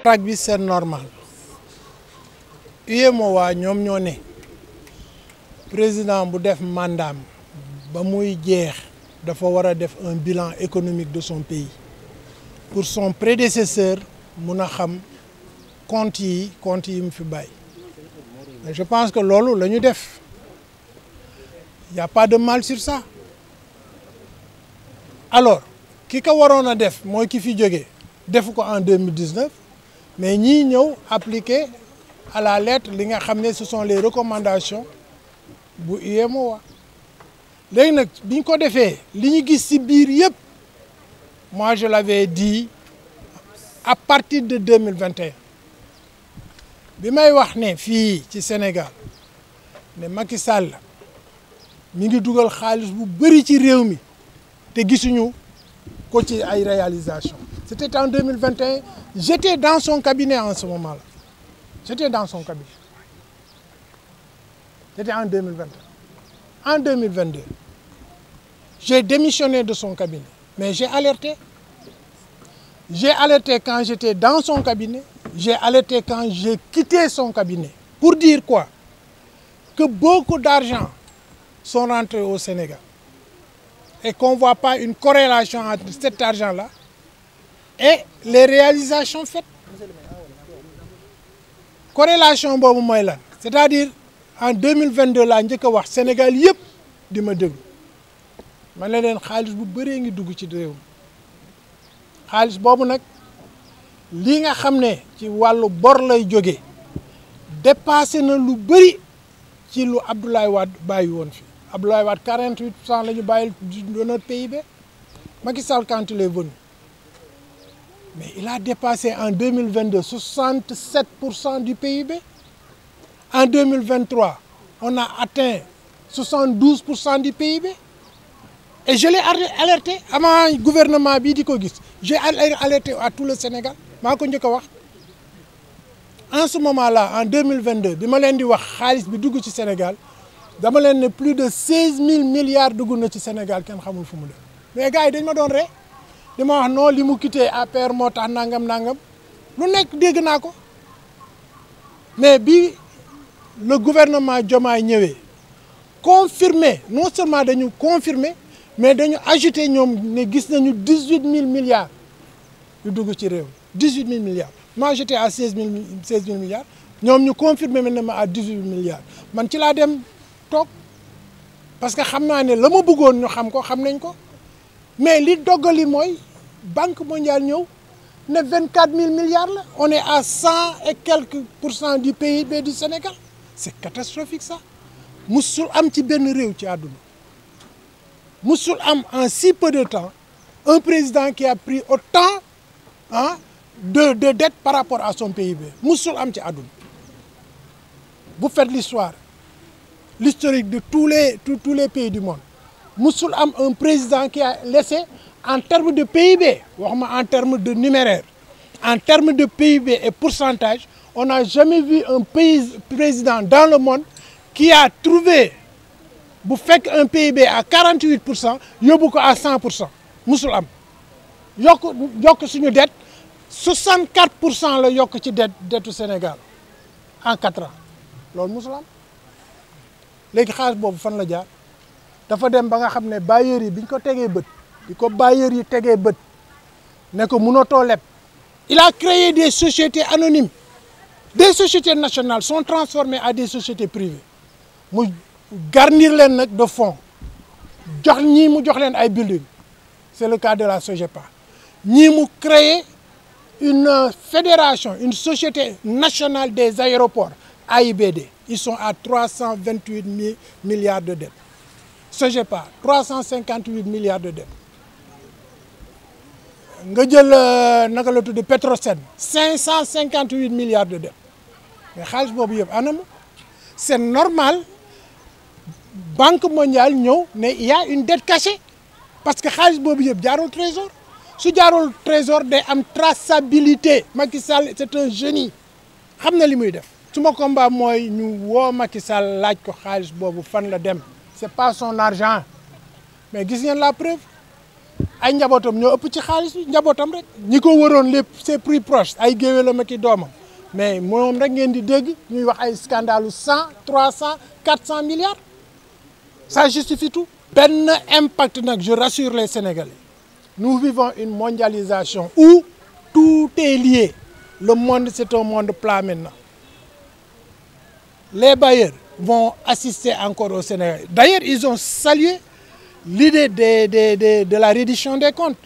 traque bi c'est normal UEMOA ñoom ñoo ne président bu def mandaam ba muy jeex dafa war a def un bilan économique de son pays pour son prédécesseur mun a xam compte yi mu fi bàyyi. Je pense que loolu la ñu def y a pas de mal sur ça alors ki ko waroon a def mooy ki fi jógee defu ko en 2019 mais ñii ñëw appliquer à la lettre li nga xam ne ce sont les recommandations bu UEMOA léegi nag bi ñu ko defee li ñu gis ci biir yëpp moi je l'avais dit à partir de 2021 bi may wax ne fii ci Sénégal ne Macky Sall mi ngi dugal xaalis bu bëri ci réew mi te gisuñu ko ci ay réalisation c'était en 2021 j'étais dans son cabinet en ce moment-là j'étais dans son cabinet c'était en 2021 en 2022 j'ai démissionné de son cabinet mais j'ai alerté quand j'étais dans son cabinet j'ai alerté quand j'ai quitté son cabinet pour dire quoi que beaucoup d'argent sont rentrés au Sénégal et qu'on ne voit pas une corrélation entre cet argent-là et les réalisations faites. Corrélation boobu mooy lan c'est-à-dire en 2022 laa njëkk a wax Sénégal yëpp di ma déglu ma ne leen xaalis bu bëree ngi dugg ci réew mi xaalis boobu nag lii nga xam ne ci wàllu bor lay jógee dépassé na lu bëri ci lu Abdoulaye Wade bàyyi woon fi Abdoulaye Wade 48% la ñu bàyyi de notre PIB Macky Sall quand il est venu mais il a dépassé en 2022 67% du PIB en 2023 on a atteint 72% du PIB et je l'ai alerté avant gouvernement bii di ko gis j'ai alerté à tout le Sénégal maa ko njëkk a wax en ce moment-là en 2022 bi ma leen di wax xaalis bi dugg ci Sénégal dama leen ne plus de 16 000 milliards dugg na ci Sénégal kenn xamul fu mu def mais gars yi dañ ma doon ree di ma wax non li mu quitté APR moo tax nangam lu nekk dégg naa ko mais bi le gouvernement Diomaye ñëwee confirmé non seulement dañu confirmer mais dañu ajouté ñoom ne gis nañu 18 000 milliards yu dugg ci réew 18 000 milliards moi j'étais à 16 000 milliards ñoom ñu confirmé ma ne ma à 18 milliards man ci laa dem toog parce que xam naa ne la ma bëggoon ñu xam ko xam nañ ko mais li doggali mooy Banque mondiale ñëw ne 24 000 milliards la on est à 100 et quelques % du PIB du Sénégal c'est catastrophique ça musul am ci benn réew ci àdduna musul am en si peu de temps un président qui a pris autant de dette par rapport à son PIB musul am ci àdduna vous faites l'historique de tous les pays du monde musul am un président qui a laissé en termes de PIB waxuma en termes de numéraire en termes de PIB et pourcentage on n'a jamais vu un président dans le monde qui a trouvé bu fekk un PIB à 48% yóbbu ko à 100% musul am yokk suñu dette 64% la yokk ci dettu Sénégal en 4 ans loolu musul am léegi xaalis boobu fan la jaar dafa dem ba nga xam ne bailleurs yi bi ñu ko tegee bët di ko bailleurs yi tegee bët ne ko mënatoo leb il a créé des sociétés anonymes des sociétés nationales sont transformées à des sociétés privées mu garnir leen nag de fonds jox ñii mu jox leen ay building c'est le cas de la SOGEPA ñii mu créer une fédération une société nationale des aéroports AIBD ils sont à 328 milliards de dettes SOGEPA 358 milliards de dettes nga jël naka la tudd Petrosen 558 milliards de dettes mais xaalis boobu yëpp anam c'est normal Banque mondiale ñëw ne il y a une dette cachée parce que xaalis boobu yëpp jaarul trésor su jaarul trésor day am traçabilité Macky Sall c'est un génie xam na li muy def suma combat mooy ñu woo Macky Sall laaj ko xaalis boobu fan la dem c'est pas son argent mais gis ngeen la preuve ay njabootam ñoo ëpp ci xaalis bi njabootam rek ñi ko wëroon lépp c'est plus proche ay géwélam ak i doomam mais moom rek ngeen di dégg ñuy wax ay scandale 100 300 400 milliards ça justifie tout. benn impact nag je rassure les Sénégalais nous vivons une mondialisation où tout est lié le monde c'est un monde plat maintenant les bailleurs vont assister encore au Sénégal d'ailleurs ils ont salué l'idée de la reddition des comptes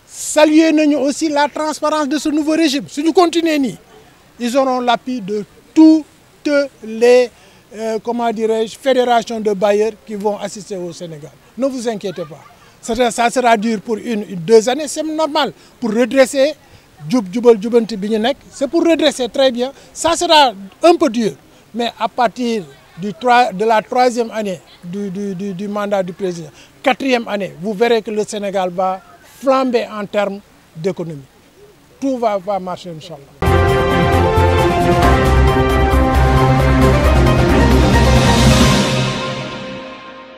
saluer nañu aussi la transparence de ce nouveau régime si ñu continuer nii ils auront l'appui de toutes les comment dirais-je fédérations de bailleurs qui vont assister au Sénégal ne vous inquiétez pas ça sera dur pour une 2 années c'est normal pour redresser jubal jubanti bi ñu nekk c'est pour redresser très bien ça sera un peu dur mais à partir de la 3e année du mandat du président 4e année vous verrez que le Sénégal va flamber en termes d'économie tout va marcher inchallah